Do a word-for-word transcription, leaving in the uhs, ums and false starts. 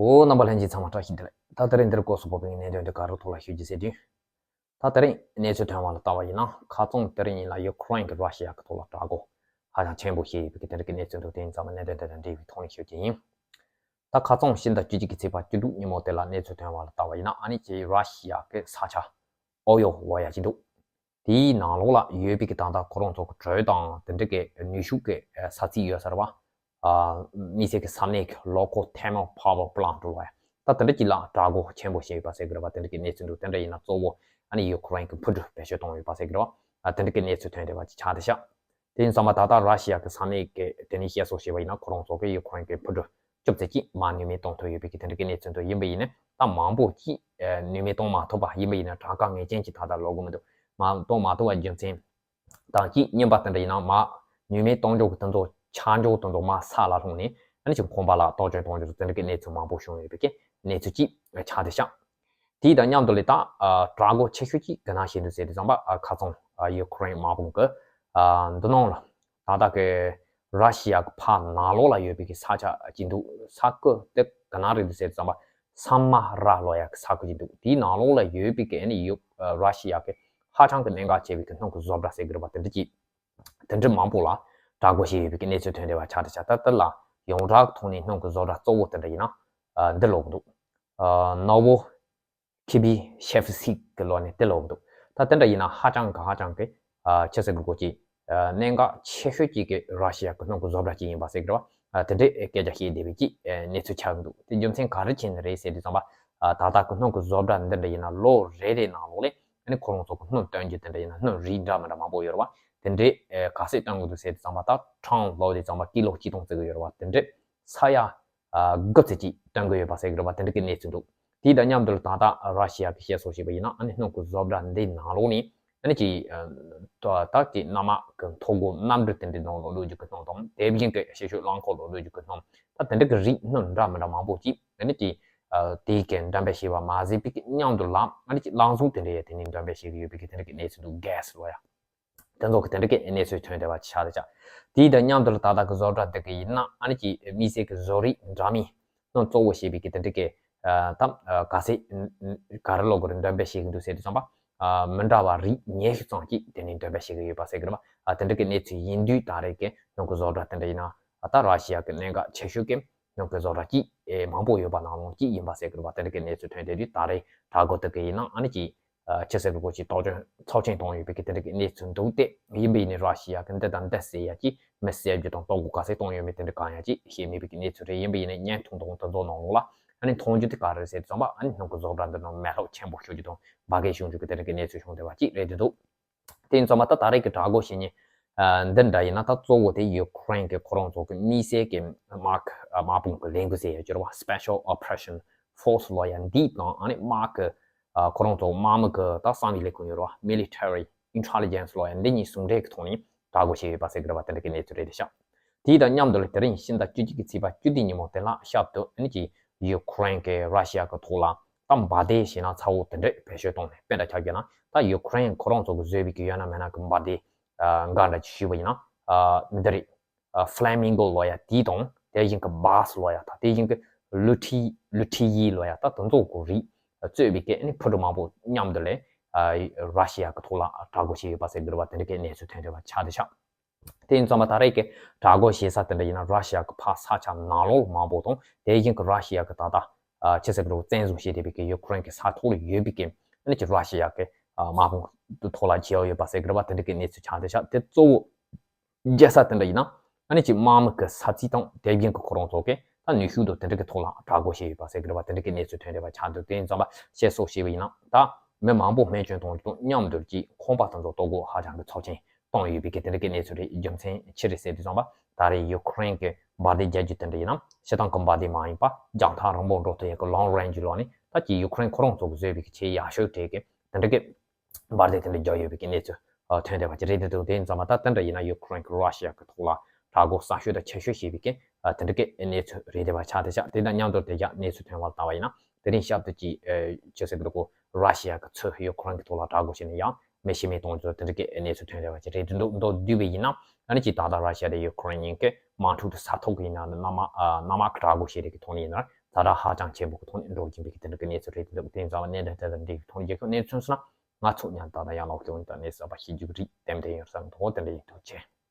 འོ། རྣམ་པ་ལྷན་རྒྱས་ཚང་མ་བཀྲ་ཤིས་བདེ་ལེགས། ད་དེ་རིང་འདིར་སྐོར་སུ་བབས་པའི་གནད་དོན་དེ་ག་རེ་ཐོག་ལ་ཞུ་རྒྱུ་ཟེར་དུས། ད་དེ་རིང་གནས་ཚུལ་ཐོན་པ་ལ་ལྟ་བ་ཡིན་ན། ཁ་རྩང་དེ་རིང་ཡིན་ན་ཡུ་ཁུ་རེན་གྱིས་ར་ཤི་ཡ་གི་ཐོག་ལ་དྲག་རྒོལ་ཧ་ཅང་ཆེན་པོ་བྱས་ཡོད་པའི་དེ་འདྲ་གི་གནས་ཚུལ་འདུག་དེ་ཡིན་ཙང་མ་གནད་དོན་དེ་དང་འབྲེལ་བའི་ཐོག་ནས་ཞུ་རྒྱུ་ཡིན། ད་ཁ་རྩང་ཕྱི་ཟླ་བཅུ་གཅིག་གི་ཚེས་པ་བཅུ་དྲུག་ཉིན་མོ་དེ་ལ་གནས་ཚུལ་ཐོན་པ་ལ་ལྟ་བ་ཡིན་ན། ཨ་ནི་ཅིག་ར་ཤི་ཡ་གི་ས་ཆ་ཨོ་ཡོ་ལོ་ཡ་ཅིག་འདུག་དེའི་ནང་ལོགས་ལ་ཡོད་པའི་གི་ད་ལྟ་ཁོ་རང་ཚོ་གི་དྲོད་དང་དེ་འདྲ་གི་ནུས་ཤུགས་ཀྱི་ས་ཚིགས་ཡོད་ས་རེད་བ། ཨ། དམིགས་བསལ་གྱི་ས་གནས་ཀྱི་Local Thermal Power Plant ལ་ཡ། ད་དེ་འདྲ་ཅིག་ལ་དྲག་རྒོལ་ཆེན་པོ་བྱས་ཡོད་པ་ཟེར་གི་རེད་བ། དེ་འདྲ་གི་གནས་ཚུལ་འདུག་དེ་འདྲ་ཡིན་ན་གཙོ་བོ་ཨ་ནི་ཡུ་ཁུ་རེན་གྱི་འཕུར་གྲུ་བེད་སྤྱོད་བཏང་ཡོད་པ་ཟེར་གི་རེད་བ། ཨ། དེ་འདྲ་གི་གནས་ཚུལ་ཐོན་བསྡད་པ་ཅིག་ཆགས་བསྡད་ཤག་དེ་ཡིན་ཙང་མ་ད་ལྟ་ར་ཤི་ཡ་གི་ས་གནས་ཀྱི་དེ་ནས་བཤད་སྲོལ་བྱས་པ་ཡིན་ན། ཁོ་རང་ཚོ་གི་ཡུ་ཁུ་རེན་གྱི་འཕུར་གྲུ་བཅུ་ཙམ་ཅིག་མར་ནུས་མེད་གཏོང་ཐུབ་ཡོད་པའི་གི་དེ་འདྲ་གི་གནས་ཚུལ་འདུག་ཡིན་པ་ཡིན་ན་ད་མང་པོ་ཅིག་ནུས་མེད་གཏོང་མ་ཐུབ་པ་ཡིན་པ་ཡིན་ན། དྲག་ཁག་ངེས་ཅན་ཅིག་ད་ལྟ་ལོག་གི་མི་འདུག་མར་གཏོང་མ་ཐུབ་པ་རྒྱུ་མཚན་དང་གཅིག་གཉིས་པ་དེ་འདྲ་ཡིན་ན། མར་ནུས་མེད་གཏོང་འཇོག་གི་དེ་ཚོ་ཆག་འཇོག་དེ་ཚོ་མར་ས་ལ་ལྷུང་ནས་ཨ་ནི་ཅིག་ཁང་པ་ལ་གཏོར་སྐྱོན་གཏོང་རྒྱུ་དེ་འདྲ་གི་གནས་ཚུལ་མང་པོ་བྱུང་ཡོད་པའི་གི་གནས་ཚུལ་ཅིག་ཆགས་བསྡད་ཤག་དེ་དང་མཉམ་དུ་ལ་ད་དྲག་རྒོལ་ཆེ་ཤོས་ཅིག་ག་ན་བྱས་འདུག་ཟེར་དུས་ཙམ་པ། ཁ་རྩང་ཡུ་ཁུ་རེན་དམག་དཔུང་གི་འདི་ནང་ལ་ད་ལྟ་གི་ར་ཤི་ཡ་གི་ཕར་ནང་ལོགས་ལ་ཡོད་པའི་གི་ས་ཆ་ཅིག་འདུག་ས་ཁུལ་དེ་ག་ན་རེད་འདུག་ཟེར་དུས་ཙམ་པ། ས་མ་ར་ལོ་ཡ་གི་ས་ཁུལ་ཅིག་འདུག་དེའི་ནང་ལོགས་ལ་ཡོད་པའི་གི་ཨ་ནི་ཡུ་ར་ཤི་ཡ་གི་ཧ་ཅང་གི་གནད་འགག་ཆེ་བའི་གི་སྣུམ་གི་བཟོ་གྲྭ་ཟེར་གི་རེད་པ། དེ་འདྲ་ཅིག་དེ་འདྲ་མང་པོ་ལ་དྲག་རྒོལ་བྱས་ཡོད་པའི་གི་གནས་ཚུལ་ཐོན་བསྡད་པ་ཆགས་བསྡད་ཤག་ད་ལྟ་ལ་ཡོངས་གྲགས་ཐོག་ནས་སྣུམ་གི་བཟོ་གྲྭ་གཙོ་བོ་དེ་འདྲ་ཡིན་ན་འདི་ལོག་གི་འདུག་ནོ་ཝོ་ཁི་བི་ཤེ་ཕི་སིག་གི་ལོག་ནས་དེ་ལོག་གི་འདུག་ད་དེ་འདྲ་ཡིན་ན་ཧ་ཅང་གི་ཧ་ཅང་གི་ཆི་ཟེར་དགོས་ཀྱི་གནད་འགག་ཆེ་ཤོས་ཅིག་གི་ར་ཤི་ཡ་གི་སྣུམ་གི་བཟོ་གྲྭ་ཅིག་ཡིན་པ་ཟེར་གི་རེད་བ། དེ་འདྲའི་སྐད་ཆ་བཤད་བསྡད་པའི་ཅིག་གནས་ཚུལ་ཆགས་གི་འདུག་དེ་རྒྱུ་མཚན་ག་རེ་བྱས་ནས་རེད་ཟེར་དུས་ཙམ་པ། ད་ལྟ་གི་སྣུམ་གི་བཟོ་གྲྭ་འདི་འདྲ་ཡིན་ན་ལོ་རེ་རེའི་ནང་ལོགས་ལ་ཨ་ནི་ཁོ་རང་ཚོ་གི་སྣུམ་བཏོན་རྒྱུ་དེ་འདྲ་ཡིན་ན་སྣུམ་རིགས་འདྲ་མི་འདྲ་མང་པོ་ཡོད་རེད་བ། དེ་འདྲའི་ག་ཚད་བཏོན་གི་འདུག་ཟེར་དུས་ཙམ་པ། ད་ཊོན་ལོ་དེ་ཙམ་པ་ཀི་ལོ་གཅིག་སྟོང་བརྩི་གི་ཡོད་རེད་བ། དེ་འདྲའི་ས་ཡ་དགུ་ཙམ་ཅིག་བཏོན་གི་ཡོད་པ་ཟེར་གི་རེད་བ། དེ་འདྲ་གི་གནས་ཚུལ་འདུག་དེ་དང་མཉམ་དུ་ད་ལྟ་ར་ཤི་ཡ་གི་བཤད་སྲོལ་བྱས་པ་ཡིན་ན། ཨ་ནི་སྣུམ་གི་བཟོ་གྲྭ་འདི་ནང་ལོགས་ནས་ཨ་ནི་ཅིག་ད་ཅིག་གནམ་དམག་གི་མཐོ་སྒོ་གནམ་གྲུ་དེ་འདྲའི་ནང་ལོགས་སློག་རྒྱུ་གི་སྣུམ་དང་། དེ་བཞིན་གི་ཕྱི་ཕྱོགས་རླངས་འཁོར་ལོགས་སློག་རྒྱུ་གི་སྣུམ། ད་དེ་འདྲ་གི་རིགས་སྣུམ་འདྲ་མི་འདྲ་མང་པོ་ཅིག་ཨ་ནི་ཅིག་དེ་གི་འགྲེམས་སྤེལ་བྱས་པ་མ་ཟད་པའི་གི་མཉམ་དུ་ལ་ཨ་ནི་ཅིག་རླངས་གཟུགས་དེ་འདྲ་ཡང་དེ་ནས་འགྲེམས་སྤེལ་བྱེད་གི་ཡོད་པའི་གི་དེ་འདྲ་གི་གནས་ཚུལ་འདུག་གྷེ་སི་ལོ་ཡ། དེ་ཚོ་གི་དེ་འདྲ་གི་གནས་ཚུལ་ཐོན་བསྡད་པ་ཆགས་བསྡད་ཤག་དེའི་དང་མཉམ་དུ་ལ་ད་ལྟ་གི་བཟོ་གྲྭ་འདི་གི་ཡིན་ན་ཨ་ནི་ཅིག་དམིགས་བསལ་གི་བཟོ་རིག་འདྲ་མིན་སྣུམ་གཙོ་བོ་བྱས་པའི་གི་དེ་འདྲ་གི་ད་ག་ཚད་ག་རེ་ལོག་གི་རེད་འགྲེམས་སྤེལ་བྱེད་གི་འདུག་ཟེར་དུས་ཙམ་པ། མི་འདྲ་བ་རིགས་ཉི་ཤུ་ཙམ་ཅིག་དེ་ནས་འགྲེམས་སྤེལ་བྱེད་གི་ཡོད་པ་ཟེར་གི་རེད་བ། དེ་འདྲ་གི་གནས་ཚུལ་ཡིན་དུས་ད་རེས་གི་སྣུམ་གི་བཟོ་གྲྭ་དེ་འདྲ་ཡིན་ན། ད་ར་ཤི་ཡ་གི་གནད་འགག་ཆེ་ཤོས་གི་སྣུམ་གི་བཟོ་གྲྭ་གཅིག་མང་པོ་ཡོད་པ་ནང་ལོགས་གཅིག་ཡིན་པ་ཟེར་གི་རེད་བ། དེ་འདྲ་གི་གནས་ཚུལ་ཐོན་བསྡད་དུས་ད་རེས་དྲག་རྒོལ་དེ་གི་ཡིན་ན་ཨ་ནི་ཅིག་ཆི་ཟེར་དགོས་ཀྱི་གཏོར་སྐྱོན་ཚབས་ཆེན་བཏང་ཡོད་པའི་གི་དེ་འདྲ་གི་གནས་ཚུལ་འདུག་སྟེ། ཡིན་པ་ཡིན་ནའི་ར་ཤི་ཡ་གི་འདི་དང་འདི་ཟེར་ཡ་ཅིག་མི་ཟེར་རྒྱུ་དང་གཏོར་རྒོལ་ག་ཚད་བཏང་ཡོད་མེད་དེ་འདྲ་གང་ཡང་ཅིག་ཤེས་མེད་པའི་གི་གནས་ཚུལ་རེད། ཡིན་པ་ཡིན་ནའི་བརྙན་ཐུང་དང་དེ་ཚོ་ནང་ལོགས་ལ་ཨ་ནི་མཐོང་རྒྱུ་དེ་ག་རེ་ཟེར་དུས་ཙམ་པ། ཨ་ནི་སྣུམ་གི་བཟོ་གྲྭ་འདི་ནང་མེ་ལོག་ཆེན་པོ་ཤོར་རྒྱུ་དང་འབར་གས་བྱུང་རྒྱུ་གི་དེ་འདྲ་གི་གནས་ཚུལ་བྱུང་བསྡད་པ་ཅིག་རེད་འདུག་དེ་ཡིན་ཙང་མ་ད་ད་རེས་ཀྱི་དྲག་རྒོལ་བྱེད་མཁན་འདི་འདྲ་ཡིན་ན། ད་གཙོ་བོ་དེ་ཡུ་ཁུ་རེན་གྱི་ཁོ་རང་ཚོ་གི་དམིགས་བསལ་གྱི་དམག་དམག་དཔུང་གི་ལས་འགུལ་ཟེར་ཡ་ཅིག་རེད་བ། Special Operation Force ལོ་ཡ་འདི་དང་ཨ་ནི་དམག་གི་ཁོ་རང་ཚོ་དམག་མི་གི་ད་གསང་བའི་ལས་ཁུངས་ཡོད་རེད་བ། Military Intelligence ལོ་ཡ་འདི་གཉིས་ཟུང་འབྲེལ་གྱི་ཐོག་ནས་དྲག་རྒོལ་བྱས་ཡོད་པ་ཟེར་གི་རེད་བ། དེ་འདྲ་གི་གནས་ཚུལ་རེད་ཤག་དེ་དང་མཉམ་དུ་ལ་དེ་རིང་ཕྱི་ཟླ་བཅུ་གཅིག་གི་ཚེས་པ་བཅུ་བདུན་ཉིན་མོ་དེ་ལ་ཞབས་ཏུ་ཨ་ནི་ཅིག་ཡུ་ཁུ་རེན་གྱིས་ར་ཤི་ཡ་གི་ཐོག་ལ་ད་འབར་མདེལ་ཞེ་ན་ཚ་བོ་དེ་འདྲས་བེད་སྤྱོད་བཏང་ནས། དཔེ་འདྲ་ཆ་བཞག་ན་ད་ཡུ་ཁུ་རེན་ཁོ་རང་ཚོ་གི་བཟོས་པའི་གི་ཡོད་ན་མེད་ན་གི་འབར་མདེལ་འགའ་འདྲ་ཅིག་ཞུས་པ་ཡིན་ན། འདི་རེད། Flamingo ལོ་ཡ་དེ་དང་། དེ་བཞིན་གི་Bass ལོ་ཡ། ད་དེ་བཞིན་གི་Luti Luti ཡི་ལོ་ཡ། ད་དེ་ཚོ་གི་རིགས་གཙོས་པའི་གི་ཨ་ནི་འཕུར་གྲུ་མང་པོ་མཉམ་དུ་ལ་ར་ཤི་ཡ་གི་ཐོག་ལ་དྲག་རྒོལ་བྱས་ཡོད་པ་ཟེར་གི་རེད་བ། དེ་འདྲ་གི་གནས་ཚུལ་ཐོན་བསྡད་པ་ཆགས་བསྡད་ཤག་དེ་ཡིན་ཙང་མ་ད་རེས་ཀྱི་དྲག་རྒོལ་བྱེད་ས་དེ་འདྲ་ཡིན་ན་ར་ཤི་ཡ་གི་ཕར་ས་ཆ་ནང་ལོགས་མང་པོ་དང་། དེ་བཞིན་གྱི་ར་ཤི་ཡ་གི་ད་ལྟ་ཆི་ཟེར་གི་རེད། བཙན་བཟུང་བྱས་བསྡད་པའི་གི་ཡུ་ཁུ་རེན་གྱི་ས་ཐོག་ལ་ཡོད་པའི་གི་ཨ་ནི་ཅིག་ར་ཤི་ཡ་གི་དམག་དཔུང་དེ་ཐོག་ལ་བྱེད་ཡ་ཡོད་པ་ཟེར་གི་རེད་བ། དེ་འདྲ་གི་གནས་ཚུལ་ཆགས་བསྡད་ཤག་དེ་གཙོ་བོ་རྒྱལ་ས་དེ་འདྲ་ཡིན་ན་ཨ་ནི་ཅིག་དམག་མི་གི་ས་ཚིགས་དང་། དེ་བཞིན་གྱི་ཁོ་རང་ཚོ་གི་ད་ནུས་ཤུགས་དང་དེ་འདྲ་གི་ཐོག་ལ་དྲག་རྒོལ་བྱས་ཡོད་པ་ཟེར་གི་རེད་བ། དེ་འདྲ་གི་གནས་ཚུལ་ཐོན་བསྡད་པ་ཆགས་འདུག་དེ་ཡིན་ཙང་མ་བཤད་སྲོལ་བྱས་པ་ཡིན་ན། ད་མི་མང་པོ་རྨས་སྐྱོན་གཏོང་རྒྱུ་དང་མཉམ་དུ་ཅིག་ཁང་པ་དེ་ཚོ་གཏོར་རྒོལ་ཧ་ཅང་གི་ཚབས་ཆེན་བཏང་ཡོད་པའི་གི་དེ་འདྲ་གི་གནས་ཚུལ་རེད། རྒྱུ་མཚན་ཅི་རེད་ཟེར་དུས་ཙམ་པ། ད་རེས་ཡུ་ཁུ་རེན་གྱི་འབར་མདེལ་རྒྱག་རྒྱུ་དེ་འདྲ་ཡིན་ན་སྤྱིར་བཏང་གི་འབར་མདེལ་མ་ཡིན་པ་རྒྱང་ཐག་རིང་པོ་འགྲོ་ཐུབ་ཡག་གི་long range ལོགས་ནས། ད་ཅིག་ཡུ་ཁུ་རེན་ཁོ་རང་ཚོ་གིས་བཟོས་པའི་གི་ཆེས་ཡག་ཤོས་གྲས་ཀྱི་དེ་འདྲ་གི་འབར་མདེལ་དེ་འདྲ་རྒྱག་ཡོད་པའི་གི་གནས་ཚུལ་ཐོན་བསྡད་པ་ཅིག་རེད་འདུག་དེ་ཡིན་ཙང་མ་ད་དེ་འདྲ་ཡིན་ན་ཡུ་ཁུ་རེན་གྱིས་ར་ཤི་ཡ་གི་ཐོག་ལ་དྲག་རྒོལ་གསར་ཤོས་དང་ཆེ་ཤོས་བྱས་པའི་གི་དེ་འདྲ་གི་གནས་ཚུལ་རེད་བསྡད་པ་ཆགས་བསྡད་ཤག་དེ་དང་མཉམ་དུ་དེ་རྒྱ་གནས་ཚུལ་ཐོན་པ་ལ་ལྟ་བ་ཡིན་ན། དེ་རིང་ཞབས་ཏུ་ཅིག་ཆི་ཟེར་གི་རེད་གོ། ར་ཤི་ཡ་གི་ཚོས་ཡུ་ཁུ་རེན་གི་ཐོག་ལ་དྲག་རྒོལ་བྱས་ནས་ཡང་མི་ཤི་རྨས་གཏོང་རྒྱུ་དེ་འདྲ་གི་གནས་ཚུལ་ཐོན་བསྡད་པ་ཅིག་རེད་འདུག་མདོར་བསྡུས་པ་ཡིན་ན་ཨ་ནི་ཅིག་ད་ལྟ་ར་ཤི་ཡ་དང་ཡུ་ཁུ་རེན་གཉིས་ཀྱི་དམག་འཁྲུག་དེ་ས་ཐོག་གི་ཡིན་ན་གནམ་དམག་གནམ་དམག་གི་དྲག་རྒོལ་བྱས་རིགས་ཀྱི་ཐོག་ནས་ཡིན་ན། ཛ་དྲག་ཧ་ཅང་ཆེན་པོ་གི་ཐོག་ནས་འགྲོ་གིན་པའི་གི་དེ་འདྲ་གི་གནས་ཚུལ་རེད། དེ་འདྲ་གི་དེ་ཡིན་ཙང་ལ་གནད་འགག་དེ་འདྲ་འདྲའི་གི་ཐོག་ནས་རྒྱལ་ཁབ་གནས་ཚུལ་སོང་ན་ང་ཚོ་མཉམ་དུ་ད་ལྟ་ཡང་ལོག་སྟེ་འོང་ད་གནས་ཚུལ་ཨ་ཕ་ཤེས་རྒྱུ་གི་རིགས་ཏན་ཏན་ཡོད་བསམ་འདུག་དེ་འདྲ་ཡིན། ཐུགས་རྗེ་ཆེ།